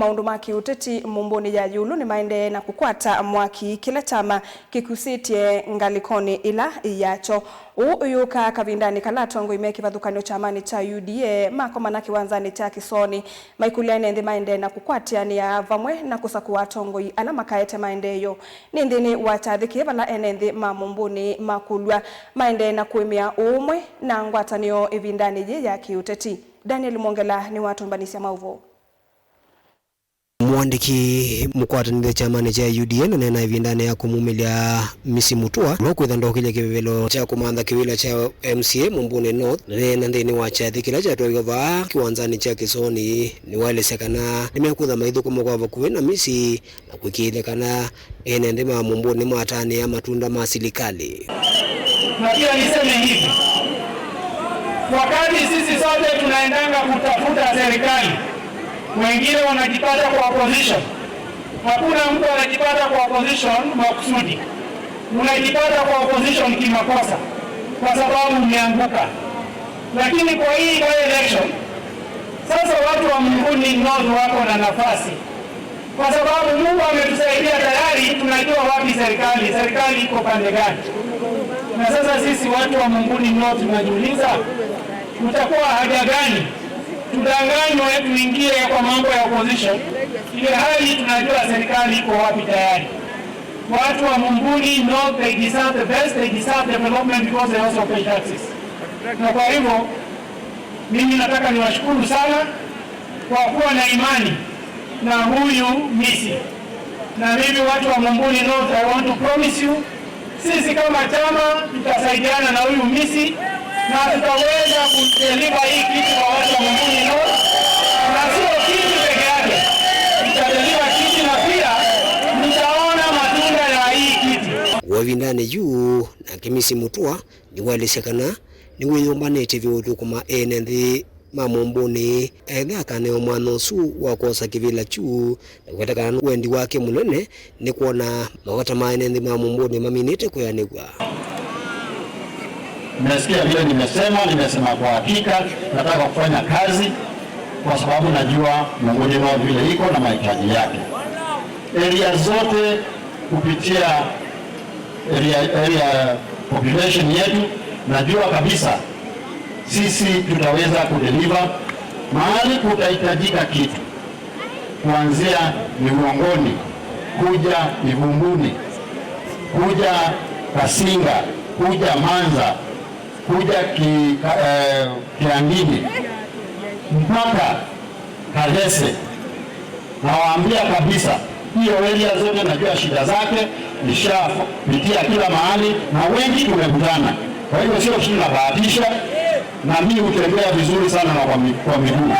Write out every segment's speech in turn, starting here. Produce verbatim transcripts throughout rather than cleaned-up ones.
Maũndũ ma kĩũteti Mumbũnĩ ya ĩũlũ nĩmaendee na kũkwata mwaki kĩla kyama kĩkusĩtye ngalĩkonĩ ĩla yakyo. Ũũ ũyũka kavindanĩ kala atongoi me kĩvathũkany'o kyamanĩ kya U D A makomana kĩwanzanĩ kya Kĩsooni maikũlya ene nthĩ maendee na kũkwatĩanĩa vamwe na kũsakũa atongoi ala makaete maendeeo. Nĩ nthĩnĩ wa kyathĩ kĩĩ vala ene nthĩ ma Mumbũnĩ makũlw'a maendee na kũĩmĩa ũũmwe na ngwatanĩo ĩvindanĩ yĩĩ ya kĩũteti. Daniel Mwongela nĩwatũmbanĩsya maũvoo. Mũandĩki mũkwatanĩthya kyamanĩ kya U D A nũneena ĩvindanĩ ya kũmumĩlya Misi Mutua, ũla ũkwĩtha ndokĩlya kĩvevelo kya kũmantha kĩvĩla kya M C A Mumbũnĩ North, nũneena nthĩnĩ wa kyathĩ kĩla kyatwaĩwe vaa kĩwanzanĩ kya Kĩsooni, nĩwaelesya kana nĩmekwĩtha maithũkũma kwa vakuvĩ na Misi na kũĩkĩĩthya kana ene nthĩ ma Mumbũnĩ nĩmatanĩa matunda ma silikalĩ. Na pia niseme hivi, wakati sisi sote tunaendanga kutafuta serikali, wengine wanajipata kwa opposition. Hakuna mtu anajipata kwa opposition makusudi. Unajipata kwa opposition kimakosa kwa sababu umeanguka. Lakini kwa hii by-election, sasa watu wa Mumbuni North wako na nafasi. Kwa sababu Mungu ametusaidia tayari, tunajua wapi serikali, serikali iko pande gani. Na sasa sisi watu wa Mumbuni North tunajiuliza, utakuwa haja gani tudanganywe tuingie kwa mambo ya opposition, ile hali tunajua serikali iko wapi tayari. Watu wa Mumbuni North, they deserve the best, they deserve development because they also pay taxes. Na kwa hivyo, mimi nataka niwashukuru sana kwa kuwa na imani na huyu Misi. Na mimi, watu wa Mumbuni North, I want to promise you, sisi kama chama tutasaidiana na huyu Misi na tutaweza kudeliver hii kiti kwa watu wa Mumbuni North. Na sio kiti peke yake, tutadeliver kiti na pia mtaona matunda ya hii kiti. Kwa ĩvindanĩ yu, nake Misi Mutua nĩwaelesya kana nĩwĩyũmbanĩtye vyũ ũthũkũma ene nthĩ ma Mumbũnĩ, ethe akaneo mwanya ũsu wa kwosa kĩvĩla kyu, na kũweta kana wendi wake mũnene nĩ kwona mavata ma ene nthĩ ma Mumbũnĩ maminĩte kwĩanĩw'a. Nimesikia vile nimesema, nimesema kwa hakika nataka kufanya kazi kwa sababu najua Mumbũnĩ North vile iko na mahitaji yake. Area zote kupitia area, area population yetu, najua kabisa sisi tutaweza kudeliver mahali kutahitajika kitu, kuanzia Migongoni, kuja Ivumbuni, kuja Kasinga, kuja Manza, kuja ki, ka, eh, Kiangini, mpaka Kalese. Nawaambia kabisa, hiyo area zote najua shida zake, nishapitia kila mahali na wengi tumekutana. Kwa hivyo sio kitu nabahatisha, na mimi hutembea vizuri sana na kwa mi-, kwa miguu.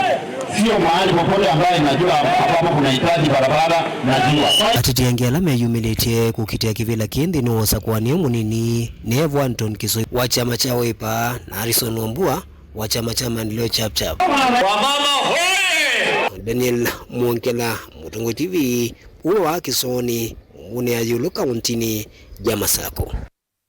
Sio mahali popote ambaye najua ambapo kunahitaji barabara, najua. Ateti angĩ ala meyumĩlĩtye kũkitĩa kĩvĩla kĩĩ nthĩnĩ wa ũsakũanĩo mũnini nĩ Evo Anton Kisoi wa kyama kya Wiper na Harrison Wambua wa kyama kya Maendeleo Chap Chap. Wamama hoye! Daniel Mwongela, Mũtongoi T V, ũla wa Kĩsooni, Mumbũnĩ ya ĩũlũ kaũntĩnĩ ya Masakũ.